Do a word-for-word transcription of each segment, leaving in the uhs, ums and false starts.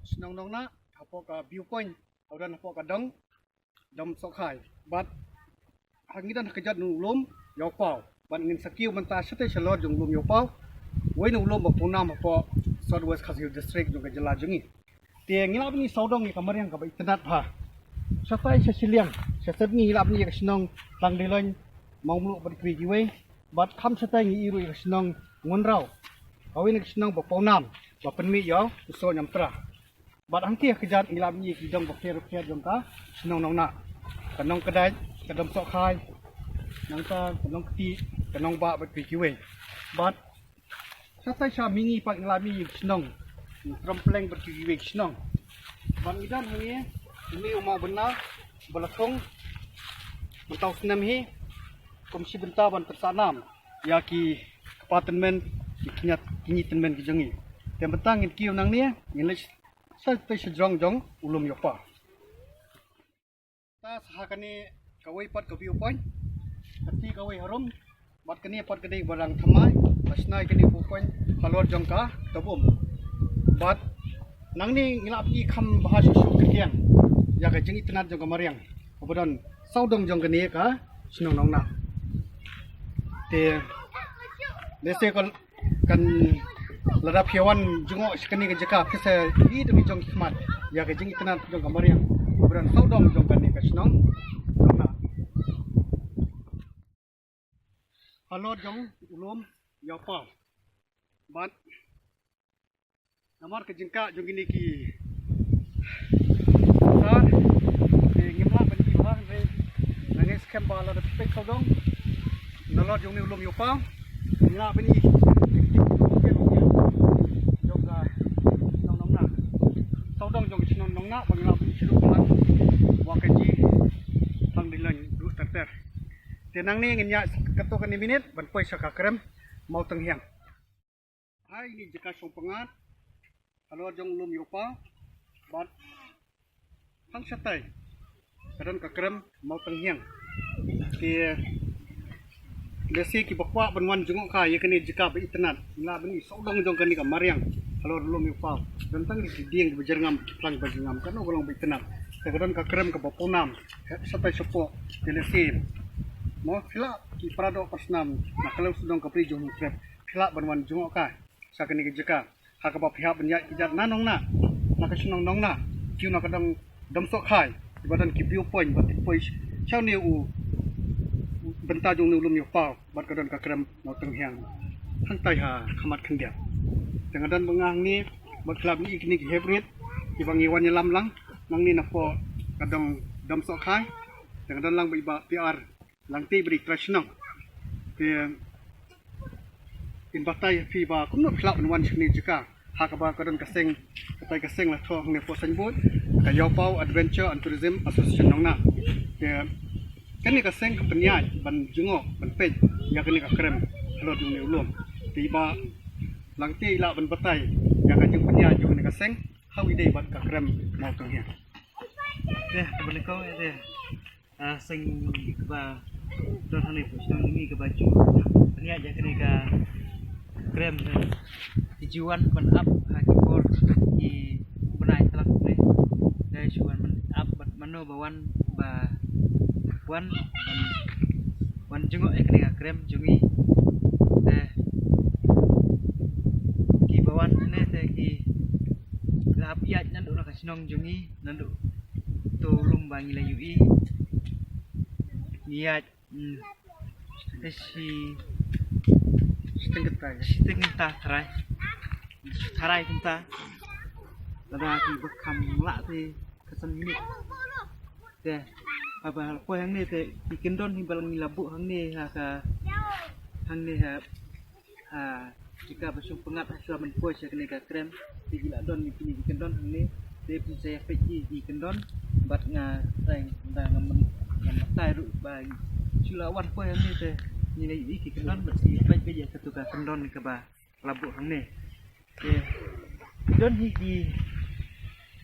shnong Nongnah, hapoh ka viewpoint, hapoh ka dong Domsohkhai. Bad ha ngi don ha kjat jong u lum Ïawpaw. Bad ngin sa kiew mynta shatei shalor jong u lum Ïawpaw, uwei na u lum ba pawnam hapoh South West Khasi Hills District jong ka jylla jong ngi. Te ngi lah ban ïohi sawdong ïa ka mariang kaba itynnad bha. Shatai sha shiliang, sha shnong ngi lah ban ïohi ïa ka shnong Thlangdilong, Mawmluh bad kiwei kiwei. Bad kham shatai ngi ïohi ruh ïa ka shnong Ngunraw, kawei na ki shnong ba pawnam ba pynmih ïa u Soh Ñiamtra. Bad hangtei ha kjat ngi lah ban ïohi ki dong bapher bapher jong ka shnong Nongnah, ka Nongkdait, ka Domsohkhai, nangta ka Nongktieh, ka Nongbah bad kiwei kiwei. Bad shatai sha mihngi pat ngi lah ban ïohi ki shnong Trampleng bad kiwei kiwei ki shnong. Bad ngi don hangne une u Mawbynna ba la thung mynta u snem hi kum shi bynta ban pynsah nam ïa ki kpa tymmen, ki kñia, ki kñi tymmen ki jong ngi. Te mynta ngin kiew nangne, ngin leit sha, sha, sha jrong jong u lum Ïawpaw. Te sha kane kawei pat ka viewpoint, kati kawei harum, bad kane pat ka dei ba dang thymmai, ba shna ïa kane viewpoint halor jong ka Tabum. Bad nangne ngi lah ban ïohi kham bha shuh shuh kyrkiang ïa ka jingitynnad jong ka mariang kaba don sawdong jong kane ka shnong Nongnah. Te lehse kan, lada phi wan jngoh sha kane ka jaka phi sa ïohi da ki jong ki khmat ïa ka jingitynnad jong ka mariang kaba don sawdong jong kane ka shnong Nongnah. Halor jong u lum Ïawpaw. Bad namar ka jingkah jong kine ki sar, te ngim lah ban ïohi bha, hynrei nga ngeit skhem ba lada phi peit sawdong nalor jong une u lum Ïawpaw, ngi lah ban ïohi jong ka shnong Nongnah, sawdong jong ka shnong Nongnah, ba ngi lah ban ïohi shuh shuh ba la wa ka ji Thlangdilong ruh ter ter. Te nangne ngin ïaid katto katne minit ban poi sha ka krem Mawtenghiang. Ha ine i jaka shong pyngngad halor jong u lum Ïawpaw, bad hangta shatai ka don ka krem Mawtenghiang. Te lehse kiba kwah ban wan jngoh kai ïa kane ka jaka ba itynnad, ngi lah ban ïohi sawdong jong kane ka mariang halor u lum Ïawpaw. Don tang ki dieng kiba jyrngam, ki phlang kiba jyrngam, kano ka long ba itynnad. Te ka don ka krem kaba pawnam shatai shapoh. Te lehse mo phi lah, ki para doh para snam na ka liang sawdong ka Bri Jong Hynñiewtrep, phi lah ban wan jngoh kai sha kane ka jaka ha kaba phi hap ban ïaid kjat na Nongnah, na ka shnong Nongnah, kiew na ka dong Domsohkhai, kiba don ki viewpoint, bad phi poi sha une u bynta jong une u lum Ïawpaw, bad ka don ka krem Mawtenghiang hangtai ha khmat khyndiat. Te nga don bad nga hangne, bad phi lah ban ïohi kine ki hep rit kiba ngi wan ïalam lang nangne napoh ka dong Domsohkhai. Te nga don lang bad i Bah P R Langtei, ba dei trai shnong. Te in batai ïa phi ba kumno phi lah ban wan sha kane ka jaka ha kaba ka don ka seng, katai ka seng la thoh hangne hapoh signboard, ka Ïawpaw Adventure and Tourism Association Nongnah. Te kane ka seng ka pynïaid ban jngoh, ban peit ïa kane ka krem halor jong une u lum. Te i Bah Langtei i lah ban batai ïa ka jingpynïaid jong kane ka seng ha kaba ïadei bad ka krem Mawtenghiang. Te, kaba nyngkong, te, ah, seng kaba don hangne hapoh shnong jong ngi kaba ju pynïaid ïa kane ka krem, te ki ju wan ban ap ha ki por ki bnai tlang ne. Te shu wan ban ap, bad mano ba wan, ba wan ban wan jngoh ïa kane ka krem jong ngi. Te kiba wan ne te ki la ap ïaid naduh na ka shnong jong ngi, naduh to lum ba ngi la ïohi. Ngi ïaid, mm, te shi, shiteng kynta, shiteng kynta tharai. Tharai kynta. Lada kiba kham lah te ka san minit. Te haba la poi hangne te ki kyndon hi ba ngi la buh hangne ha ka, hangne ha, ha jaka ba shong pyngngad ha shuwa ban poi sha kane ka krem. Te ki la don kine ki kyndon hangne. Te phin sa ïa peit ki, ki kyndon bad nga trai, nga, nga myn, nga mynta ruh ba shu la wan poi hangne te ngi la ïohi ki kyndon bad ngi peit, peit ïa kato ka kyndon kaba la buh hangne. Te don hi ki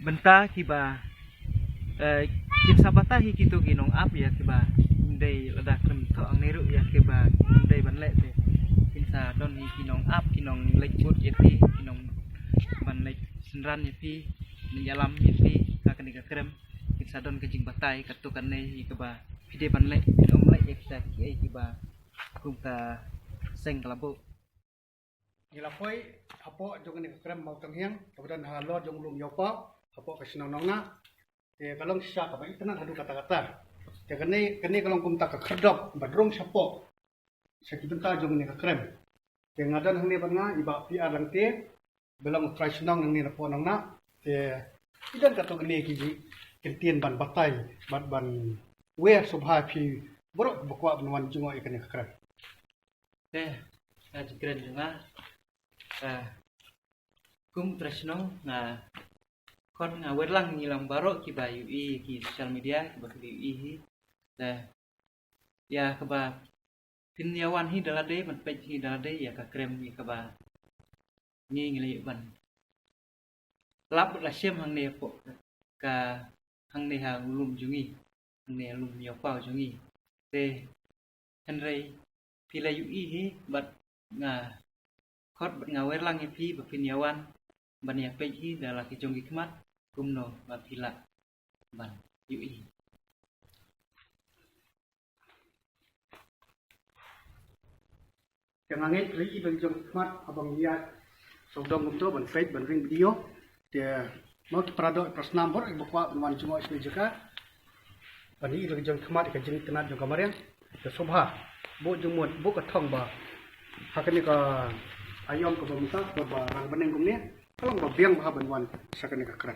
bynta kiba, eh, kin sa batai hi kito ki nongap ïa kiba ym dei, lada khlem thoh hangne ruh ïa kiba ym dei ban leh te kin sa don hi ki nongap, ki nongleit bud ïa phi, ki nong ban leit synran ïa phi. ïalam ïa phi ha kane ka krem, kin sa don ka jingbatai katto katne ïa kaba phi dei ban leh, phin ym leh ïa kita kiei kiba kum ka seng ka la buh. Ngi la poi hapoh jong kane ka krem Mawtanghiang kaba don halor jong u lum Ïawpaw hapoh ka shnong Nongnah. Te ka long shisha kaba itynnad haduh katta katta. Te kane, kane ka long kumta ka khyrdop ba rung shapoh sha ki bynta jong kane ka krem. Te nga don hangne bad nga i Bah P R Langte, ba long u trai shnong nangne napoh Nongnah. Te i don katto katne ki kyntien ban batai bad ban wer sngewbha ïa phi baroh ba kwah ban wan jngoh ïa kane ka krem. Te ka jingkren jong nga, ka kum u trai shnong nga khot nga wer lang ïa ngi lang baroh kiba ïohi ki social media kiba ki ïohi hi. Te ïa kaba phin ïa wan hi da lade, ban peit hi da lade ïa ka krem ïa kaba ngi ngi la ïoh ban lap la shem hangne hapoh ka, hangne ha u lum jong ngi, hangne ha lum Ïawpaw jong ngi. Te hynrei phi la ïohi hi bad nga khot bad nga wer lang ïa phi ba phin ïa wan ban ïa peit hi da la ki jong ki khmat kumno ba phi lah ban ïohi. Te nga ngeit phi la ïohi da la ki jong ki khmat haba ngi ïaid sawdong kumto ban peit ban ring video. Te mo ki para doh para snam baroh kiba kwah ban wan jngoh sha kane ka jaka ban ïohi da la ki jong ki khmat ïa ka jingitynnad jong ka mariang. Te sngewbha buh jingmut, buh ka thong ba ha kane ka aïom kaba mynta kaba rang bneng kumne ka long ba biang bha ban wan sha kane ka krem.